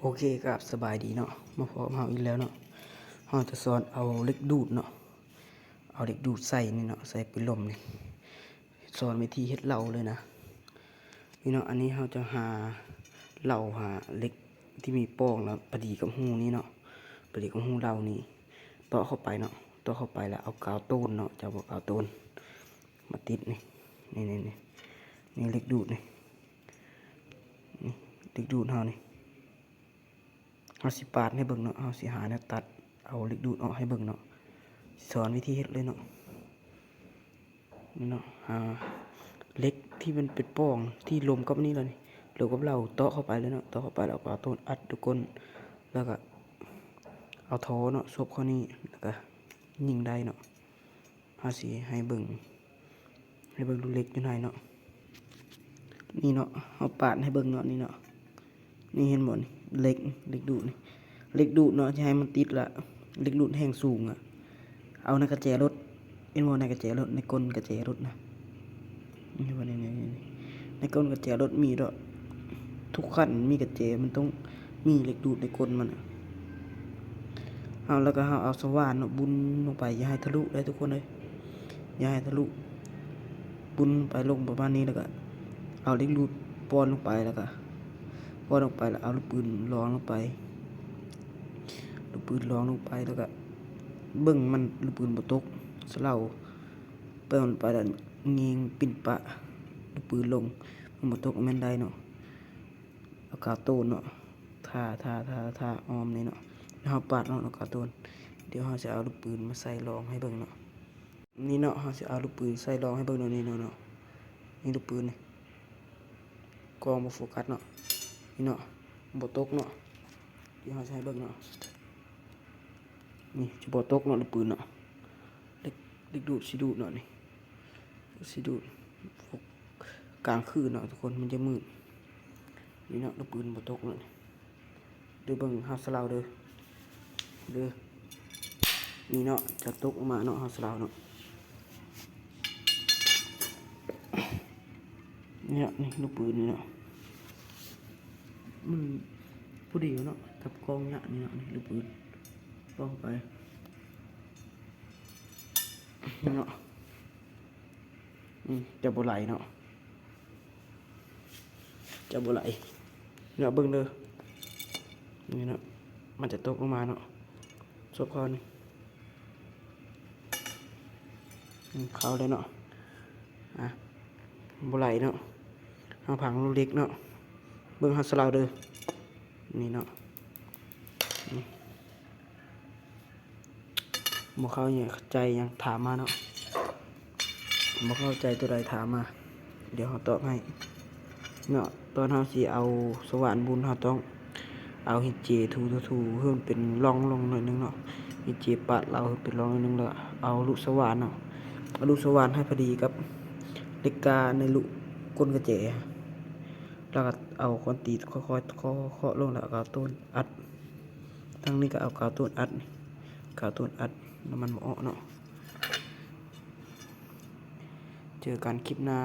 ໂອເຄ ກາບສະບາຍດີເນາະ ມາພໍ້ກັບເຮົາອີກແລ້ວເນາະ. ເຮົາຈະສອນເອົາເຫຼັກດູດເນາະ ເອົາເຫຼັກດູດໃສ່ນີ້ເນາະ ໃສ່ປືນລົມນີ້. ສອນວິທີເຮັດເລົາເລີຍນະ. ນີ້ເນາະ ອັນນີ້ເຮົາຈະຫາເລົາ ຫາເຫຼັກທີ່ມີປ່ອງ ແລ້ວພໍດີກັບຮູນີ້ເນາະ ພໍດີກັບຮູເລົານີ້ ຕອກເຂົ້າໄປເນາະ ຕອກເຂົ້າໄປແລ້ວເອົາກາວໂຕນເນາະ ຈະເອົາກາວໂຕນມາຕິດນີ້ ນີ້ໆໆ ນີ້ເຫຼັກດູດນີ້ ນີ້ເຫຼັກດູດເຮົານີ້. ເຮົາຊິປາດໃຫ້ເບິ່ງເນາະ ເຮົາຊິຫາແນວຕັດເອົາເຫຼັກດູດອອກໃຫ້ເບິ່ງເນາະ. ສອນວິທີເຮັດເລີຍເນາະ. ນີ້ເນາະ ຫາເຫຼັກທີ່ມັນເປັນປ່ອງທີ່ລົມກັບອັນນີ້ແລ້ວນີ້ ລົມກັບເລົາ ຕອກເຂົ້າໄປເລີຍເນາະ ຕອກເຂົ້າໄປແລ້ວເອົາໂຕນອັດຢູ່ກົ້ນ ແລ້ວກະເອົາທໍ່ເນາະ ສົບເຂົ້ານີ້ ແລ້ວກະຍິງໄດ້ເນາະ. ເຮົາຊິໃຫ້ເບິ່ງ ໃຫ້ເບິ່ງດູເຫຼັກຢູ່ໃນເນາະ. ນີ້ເນາະ ເຮົາປາດໃຫ້ເບິ່ງເນາະ ນີ້ເນາະ ນີ້ເຫັນບໍ່ນີ້ ເຫຼັກ ເຫຼັກດູດນີ້ ເຫຼັກດູດເນາະ ຈະໃຫ້ມັນຕິດລະ ເຫຼັກດູດແຮງສູງອະ ເອົາໃນກະແຈລົດ ເຫັນບໍ່ ໃນກະແຈລົດ ໃນກົ້ນກະແຈລົດນະ ເຫັນບໍ່ນີ້ ໃນກົ້ນກະແຈລົດມີດອກ ທຸກຄັນມີກະແຈມັນຕ້ອງມີເຫຼັກດູດໃນກົ້ນມັນ. ເອົາ ແລ້ວກະເຮົາເອົາສະຫວ່ານເນາະ ບຸນລົງໄປ ຢ່າໃຫ້ທະລຸເດີທຸກຄົນເອີຍ ຢ່າໃຫ້ທະລຸ ບຸນໄປລົງປະມານນີ້ ແລ້ວກະເອົາເຫຼັກດູດປ້ອນລົງໄປ ແລ້ວກະປ້ອນລົງໄປ ແລ້ວເອົາລູກປືນລອງລົງໄປ ລູກປືນລອງລົງໄປ ແລ້ວກະເບິ່ງມັນ ລູກປືນບໍ່ຕົກ ສະເລົາເປີດໄປ ແລ້ວຍິງປິ່ນປະ ລູກປືນລົງ ມັນບໍ່ຕົກແມ່ນໄດ້ເນາະ. ເອົາກາວໂຕນເນາະ ທາ ທາ ທາ ທາອ້ອມນີ້ເນາະ ແລ້ວເຮົາປາດເອົາ ເອົາກາວໂຕນ. ດຽວເຮົາຈະເອົາລູກປືນມາໃສ່ລອງໃຫ້ເບິ່ງເນາະ. ນີ້ເນາະ ເຮົາຈະເອົາລູກປືນໃສ່ລອງໃຫ້ເບິ່ງເນາະ ນີ້ເນາະ ນີ້ລູກປືນນີ້ ກ້ອງບໍ່ໂຟກັດເນາະ ນີ້ເນາະ ບໍ່ຕົກເນາະ. ດຽວເຮົາຈະໃຫ້ເບິ່ງເນາະ ນີ້ຈະບໍ່ຕົກເນາະ ລູກປືນເນາະ ເຫຼັກ ເຫຼັກດູດຊິດູດເນາະ ນີ້ຊິດູດ ກາງຄືນເນາະທຸກຄົນ ມັນຈະມືດ. ນີ້ເນາະ ລູກປືນບໍ່ຕົກເນາະ ເດີເບິ່ງເຮົາສະເລົາເດີ ເດີ ນີ້ເນາະ ຈະຕົກອອກມາເນາະ ເຮົາສະເລົາເນາະ. ນີ້ເນາະ ນີ້ລູກປືນນີ້ເນາະ ມັນພໍດີເນາະ ກັບກ້ອງຍະນີ້ເນາະ ນີ້ລູກປືນ ປ້ອງໄປ ນີ້ເນາະ ອືມ ຈະບໍ່ໄຫຼເນາະ ຈະບໍ່ໄຫຼເນາະ ເບິ່ງເດີ ນີ້ເນາະ ມັນຈະຕົກລົງມາເນາະ ສົບເຂົ້ານີ້ ອືມ ເຂົ້າແລ້ວເນາະ ອ່ະ ບໍ່ໄຫຼເນາະ ເຮົາພັງລູກເຫຼັກເນາະ ເບິ່ງເຮົາສະເລົາເດີ ນີ້ເນາະ ອືມ. ບໍ່ເຂົ້າໃຈຫຍັງຖາມມາເນາະ ບໍ່ເຂົ້າໃຈຕົວໃດຖາມມາ ດຽວເຮົາຕອບໃຫ້ເນາະ. ຕອນເຮົາຊິເອົາສະຫວ່ານບຸນ ເຮົາຕ້ອງເອົາຫີນເຈຖູໆ ໃຫ້ມັນເປັນຮ່ອງໆ ໜ້ອຍໜຶ່ງເນາະ ຫີນເຈປາດເລົາໃຫ້ເປັນຮ່ອງໜ້ອຍໜຶ່ງ ແລ້ວເອົາລູກສະຫວ່ານເນາະ ເອົາລູກສະຫວ່ານໃຫ້ພໍດີກັບເຫຼັກກ້າໃນລູກກົ້ນກະແຈ ແລ້ວກໍເອົາຄ້ອນຕີເຄາະໆ ເຄາະໆ ເຄາະລົງ ແລ້ວກໍເອົາໂຕນອັດ ທາງນີ້ກໍເອົາກາວໂຕນອັດ ກາວໂຕນອັດ ແລ້ວມັນບໍ່ອອກເນາະ. ເຈີກັນຄລິບໜ້າ